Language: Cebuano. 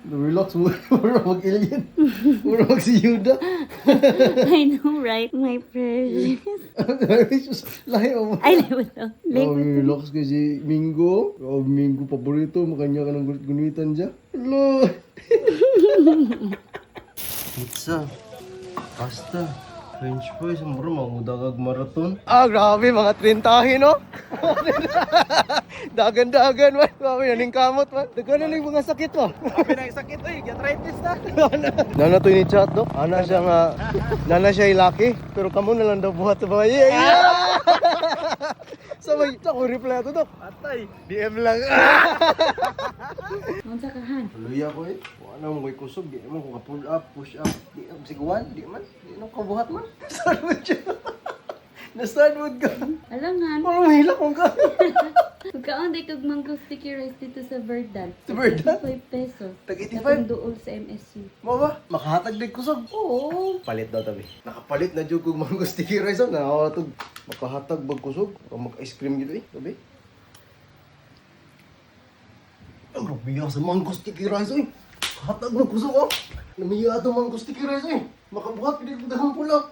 Relax mo. Mura mag-alien. Mura mag si Yuda. I know, right? My precious. Lahi mo. Ay, libo to. Oh, relax kasi Minggo. Oh, Minggo paborito. Makanya ka ng gulit-gunitan dyan. Hello! Pizza. Pasta. French fries. Ang mura, mga marathon. Ah, grabe. Mga trentahe, no? Dagan-dagan, man. Grabe, naning kamot, man. Dagan na yung mga sakit, mo. Grabe na yung sakit, oy. Arthritis na. Nana to ni chat, no? Ana siya nga, nana siya ilaki, pero kamo na lang daw buhat sa bahay. Yeah! Yeah! Sabay, ako reply ato, dok. Atay. DM lang. Unsa ka han? Luya ko eh. Wala mo ko'y kusog. Di man ko ka-pull up, push up. Di siguan, di man. Di man kabuhat man. Start mo siya. Na-start mo ka. Alangan. Parang mahila kong ka. Pagkaon day kag mango sticky rice dito sa Verdant. Sa Verdant? 85 pesos. Tag 85? Katong duol sa MSU. Mo ba? Makahatag din kusog. Oo. Palit daw tabi. Nakapalit na jud kog mango sticky rice. Oh. Nakawala to. Makahatag bag kusog. Baka mag-ice cream gid eh. Tabi. Ang grabe sa mango sticky rice eh. Hatag na kusog oh. Namiya ato mango sticky rice eh. Makabuhat gid ko dahang pula.